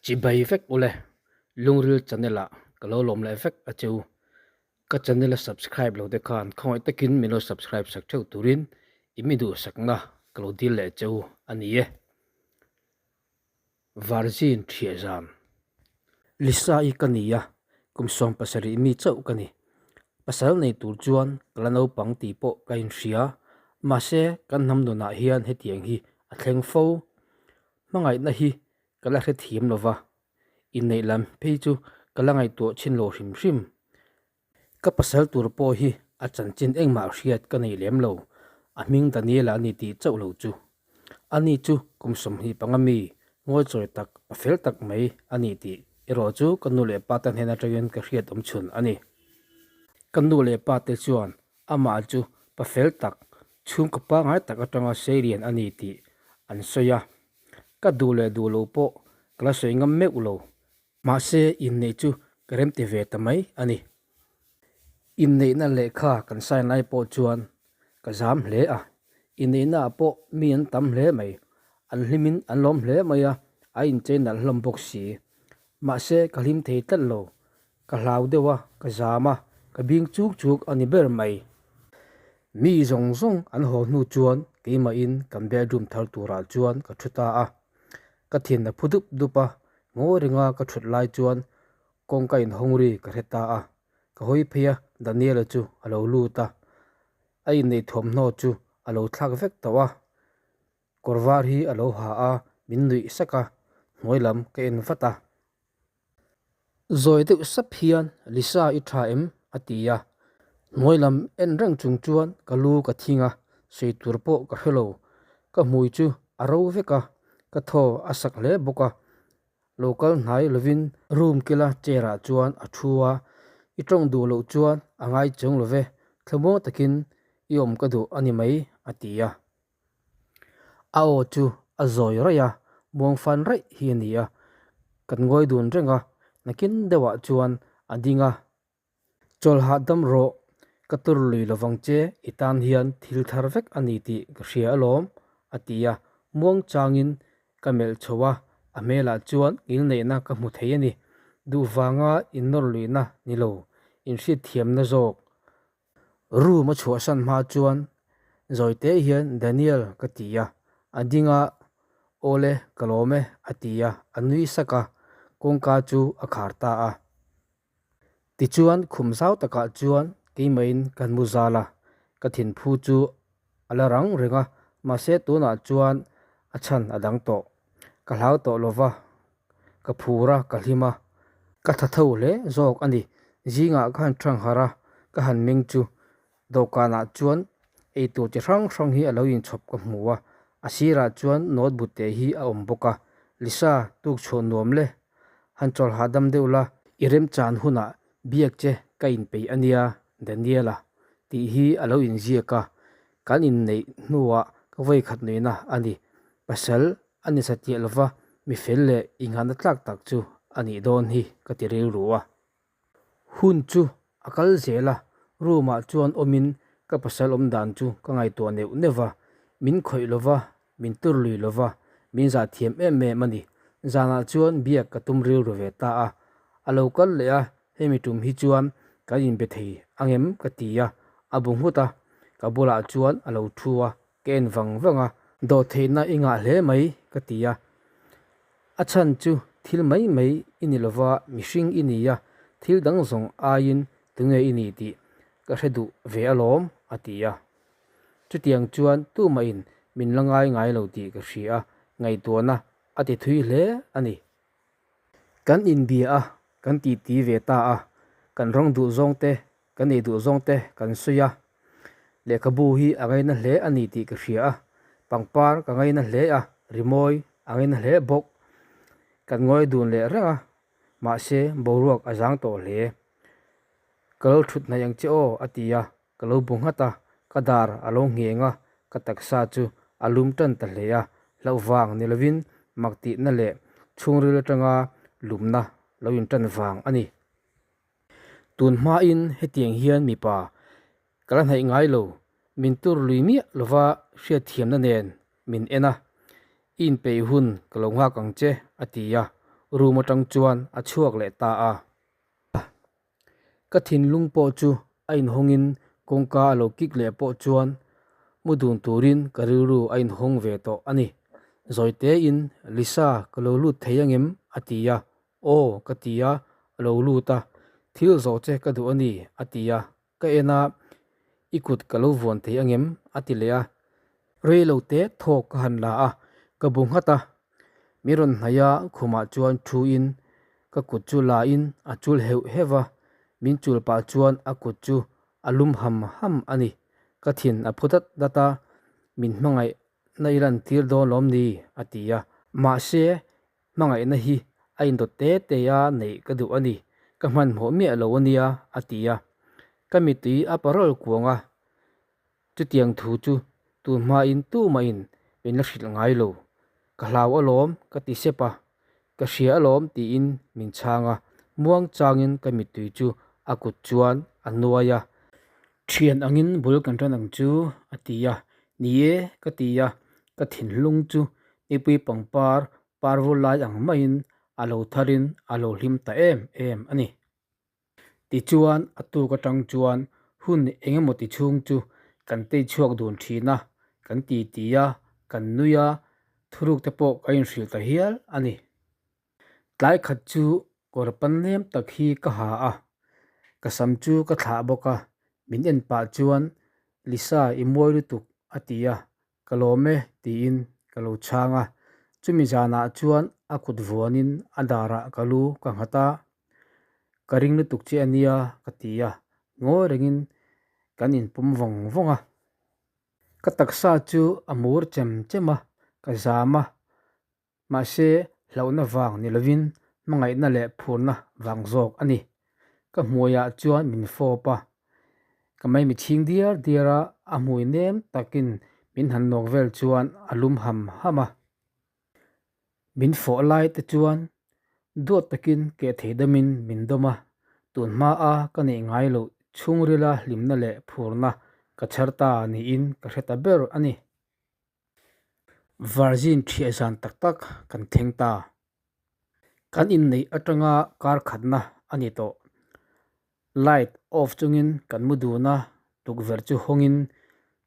Chibai vek ule, Lungril channel ah ka lo lawm leh vek a cheu. Ka channel a subscribe lo te khan khawngaih takin min lo subscribe sak theuh turin i mi duhsakna ka lo dil leh cheu a ni e. Virgin thiah zan. Lisa i ka ni a, kum 70 mi chauh ka ni. Pasal nei tur chuan ka la naupang tih pawh ka inhria, mahse kan hnam nunah hian hetiang hi a thleng fo. Hmangaihna hi ka la hrethiam lo va, inneih lam phei chu ka la ngaihtuah chhin lo hrim hrim. Ka pasal tur pawh hi a chanchin engmah hriat ka nei lem lo, a hming Daniela a ni tih chauh lo chu. Ani chu kum 25 mi, ngawichawi tak, pa fel tak mai a ni tih erawh chu ka nu leh pa te hnen atangin ka hriat awm chhun a ni. Ka nu leh pa te chuan amah chu pa fel tak, chhungkaw pangngai tak atanga seilian a ni tih an sawi a. Ka duh leh duh lo pawh ka la sawi ngam meuh lo. Mahse, inneih chu ka remti ve ta mai a ni. Inneihna lehkha kan sign lai pawh chuan ka zam hle a, inneihnaah pawh mi an tam hle mai. An hlimin an lawm hle mai a, a inchei nalh hlawm bawk si. Mahse, ka hlim thei tlat lo. Ka hlau deuh a, ka zam a, ka bing chuk chuk a ni ber mai. Mi zawng zawng an haw hnu chuan keimahin kan bedroom thar turah chuan ka thu ta a. Ka thin a phu dup dup a, ngaw ringa ka thut lai chuan kawngka inhawng ri ka hre ta a. Ka hawi phei a, Daniela chu a lo lut a. A inneih thuamhnaw chu a lo thlak vek tawh a. Kawr var hi a lo ha a, min nuih sak a, hnuai lam ka en vat a. Zawi deuh sap hian Lisa i tha em? a ti a. Hnuai lam en reng chung chuan ka lu ka thing a, sawi tur pawh ka hre lo. Ka hmui chu a ro vek a, ka thaw a sak hle bawk a. Lo kal hnai lovin room kila chair ah chuan a thu a, I tawng duh loh chuan a ngai chung lo ve, thlamuang takin i awm ka duh a ni mai, a ti a. A aw chu a zawi raih a, muang fan raih hi a ni a, kan ngawi dun reng a, nakin deuhah chuan a ding a, Chawl hahdam rawh, ka tur lui lovang che, i tan hian thil thar vek a ni tih ka hria alawm, a ti a, muang changin ka melh chho a, a hmelah chuan ngilneihna ka hmu thei a ni, duh vanga innawr luihna ni lo, inhriatthiamna zawk Room a chhuahsan hma chuan Zawite hian Daniel ka ti a, a ding a, Awle ka lawm e a ti a, a nui sak a, kawngka chu a khar ta a. Tichuan khum zau takah chuan keimahin kan mu zal a, ka thinphu chu a la rang reng a, mahse tunah chuan a chhan a dang tawh. Ka hlau tawh lova, Ka phur a, ka hlim a, ka tha tho hle zawk a ni. Zingah ka han thang harh a, ka han meng chu dawhkanah chuan eitur chi hrang hrang hi a lo inchhawp ka hmu a, a sirah chuan notebook te hi a awm bawk a. Lisa, tuk chhuah nuam le, han chawl hahdam deuh la, i remchan hunah biak che ka inpeih a nia, Daniela tih hi a lo inziak a, kan inneih hnuah ka vawikhat nuihna a ni. Pasal A ni satliah lova mi fel leh inghahna tlak tak chu a nih dawn hi ka ti rilru a. Hun chu a kal zel a, room ah chuan awmin ka pasal awm dan chu ka ngaihtuah neuh neuh va, min khawih lova, min tur lui lova, min zah thiam em em a ni. Zanah chuan biak ka tum rilru ve ta a, a lo kal leh a, hemi tum hi chuan kan inbe thei angem ka ti a, a bu nghut a, ka bulah chuan a lo thu a, Ka en vang vang a, dawhtheihna i ngah hle mai ka ti a. A chhan chu thil mai mai i ni lova mihring i ni a, thil dang zawng aiin tunge i ni tih ka hre duh ve alawm a ti a. Chutiang chuan tumahin min la ngai ngai lo tih ka hria a, ngaihtuahna a ti thui hle a ni. Kan inbia a, kan titi ve ta a, kan rawng duh zawng te Kan ei duh zawng te kan sawi a, lehkhabu hi a ngaina hle a ni tih ka hria a, pangpar ka ngaina hle a, rimawi a ngaina hle bawk. Kan ngawi dun leh reng a, mahse boruak a zang tawh hle. Ka lo thut hnaih ang che aw a ti a, ka lo bu nghat a, ka dar a lo ngheng a, ka taksa chu a lum tan ta hle a, hlauh vang ni lovin mak tihna leh chhungril atanga lumna lo intan vang a ni. Tun hmain hetiang hian mipa ka la hnaih ngai lo, min tur lui miah lova hriatthiamna nen min en a, i inpeih hun ka lo nghak ang che a ti a. room atang chuan a chhuak leh ta a. Ka thinlung pawh chu a inhawngin kawngka a lo kik leh pawh chuan mu dun turin ka rilru a inhawng ve tawh a ni. Zawitein, Lisa, ka lo lut thei angem? a ti a. Aw, ka ti a, a lo lut a. Thil zawh che ka duh a ni, a ti a. Ka en a, I kut ka lo vuan thei angem? a ti leh a. Rei lo te thawk ka han la a, ka bu nghat a. Mi rawn hnaih a, khumah chuan thu in ka kut chu la in a chul heuh heuh va, min chul pah chuan a kut chu a lum ham ham a ni. Ka thin a phu dat dat a, min hmangaih na i lan tir dawn lawm ni? a ti a. Mahse, hmangaihna hi a indawt te te a neih ka duh a ni, ka hmanhmawh miah lo a nia, a ti a. Ka mittui a parawl kuang a, Chutiang thu chu tun hmain tumahin min la hrilh ngai lo. Ka hlau alawm ka ti sep a, ka hria alawm tiin min chhang a, muang changin ka mittui chu a kut chuan a nuai a. Thian angin bul kan tan ang chu a ti a, ni e ka ti a, ka thinlung chu nipui pangpar par vul lai ang maiin a lo tharin a lo hlim ta em em a ni. Tichuan, a tuk atang chuan hun eng emaw ti chhung chu kan tei chhuak dun thin a, kan ti ti a, kan nui a, thuruk te pawh ka inhrilh ta hial a ni. Tlai khat chu kawr pan nem tak hi ka ha a, ka sam chu ka thlah bawk a, min en pah chuan Lisa i muai lutuk a ti a, Ka lawm e tiin ka lo chhang a, chumi zanah chuan a kut vuanin a darah ka lu ka nghat a, ka ring lutuk che a nia ka ti a, ngawi rengin kan inpawm vawng vawng a. Ka taksa chu a mur chem chem a, ka zam a, Mahse, hlauhna vang ni lovin hmangaihna leh phurna vang zawk a ni. Ka hmuaiah chuan min fawp a, ka maimi chhing diar diar a, a hmui nem takin min han nawk vel chuan a lum ham ham a. Min fawh lai te chuan duat takin keh thei damin min dawm a, tun hmaa ka neih ngai loh chhungrila hlimna leh phurna ka chher ta niin ka hre ta ber a ni. Virgin thiah zan tak tak kan thleng ta. Kan inneih atanga kar khatna a ni tawh. Light off chungin kan mu dun a, tukverh chu hawngin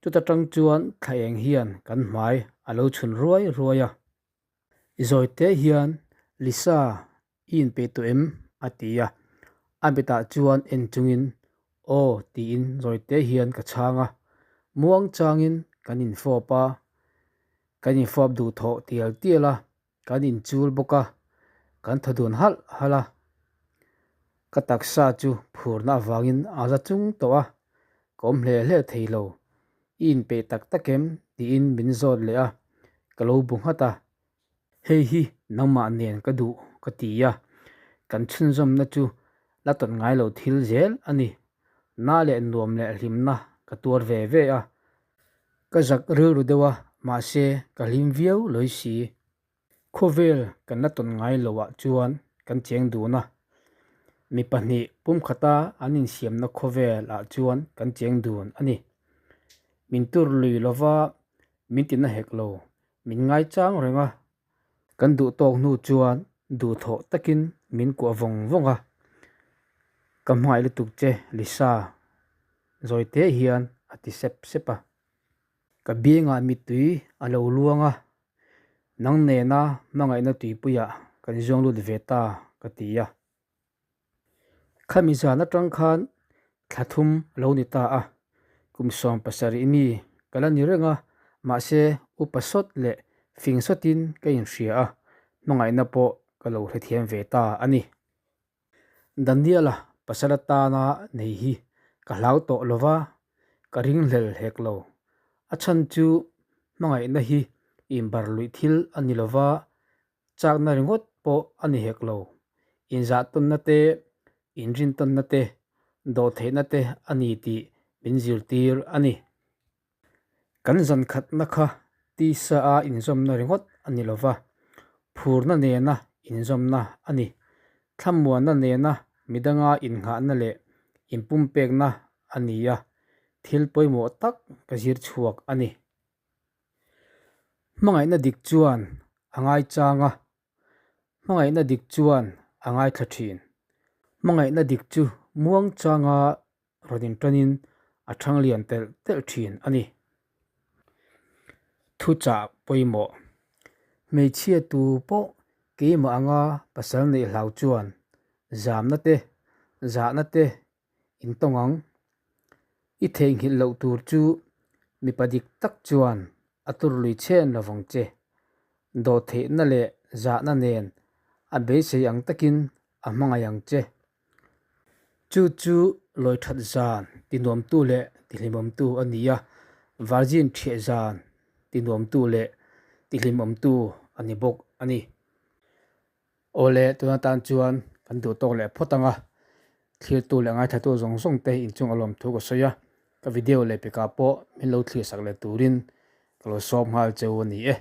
chuta tang chuan thla eng hian kan hmai a lo chhun ruai ruai a. Zawi te hian Lisa I inpeih tawh em? a ti a, a mitah chuan en chungin Aw tiin zawi te hian ka chhang a, muang changin kan infawp a, kan infawp duh thawh tial tial a, kan inchul bawk a, kan thaw dun halh halh a, ka taksa chu phurna avangin a za chung tawh a, ka awm hle hle thei lo, I inpeih tak tak em? tiin min zawt leh a, ka lo bu nghat a. Hei hi nangmah nen ka duh ka ti a, kan chhunzawmna chu la tawn ngai lo thil zel a ni. Na leh nuam leh hlimna ka tuar ve ve a, ka zak rilru deuh a, mahse ka hlim viau lawi si. Khawvel kan la tawn ngai loh ah chuan kan cheng dun a, mi pahnih pumkhata an insiamna khawvel ah chuan kan cheng dun a ni. Min tur lui lova min tina hek lo. Min ngaichang reng a, kan duh tawk hnu chuan duhthawh takin min kuah vawng vawng a, Ka hmangaih lutuk che Lisa, zawi te hian a ti sep sep a. Ka biangah mittui a lo luang a, nang nena hmangaihna tuipuiah kan zuang lut ve ta ka ti a. Khami zan atang khan thla thum a lo ni ta a, kum 70 mi ka la ni reng a, mahse upa sawt leh fing sawtin ka inhria a, hmangaihna pawh ka lo hrethiam ve ta a ni. Daniela pasal atana nei hi ka hlau tawh lo va, ka ringhlel hek lo. A chhan chu hmangaihna hi inbar luih thil a ni lo va, Chakna ringawt pawh a ni hek lo. Inzahtawnna te, inrintawnna te, dawhtheihna te a ni tih min zirtir a ni. Kan zankhatna kha tisa a inzawmna ringawt a ni lova, phurna nena inzawmna a ni. Thlamuanna nena midanga innghahna leh inpumpekna a ni a, thil pawimawh tak ka zir chhuak a ni. Hmangaihna dik chuan a ngaichang a, Hmangaihna dik chuan a ngaithla thin. Hmangaihna dik chu muangchanga rawn inṭanin a ṭhang lian telh telh ṭhin a ni. Thuchah pawimawh. Hmeichhia tu pawh keimah anga pasal neih hlau chuan zamna te, zahna te in tawng ang. I theihnghilh loh tur chu mipa dik tak chuan a tur lui chhen lovang che. Dawhtheihna leh zahna nen a beisei ang takin a hmangaih ang che. Chu chu lawi that zan tinuamtu leh tihlimawmtu a ni a, virgin thiah zan tinuamtu leh tihlimawmtu a ni bawk a ni. Awle, tuna tan chuan kan duh tawk leh phawt ang a, thlirtu leh ngaithlatu zawng zawng te inchung a lawmthu ka sawi a, ka video leh pekah pawh min lo thlir sak leh turin ka lo sawm nghal cheu a ni e.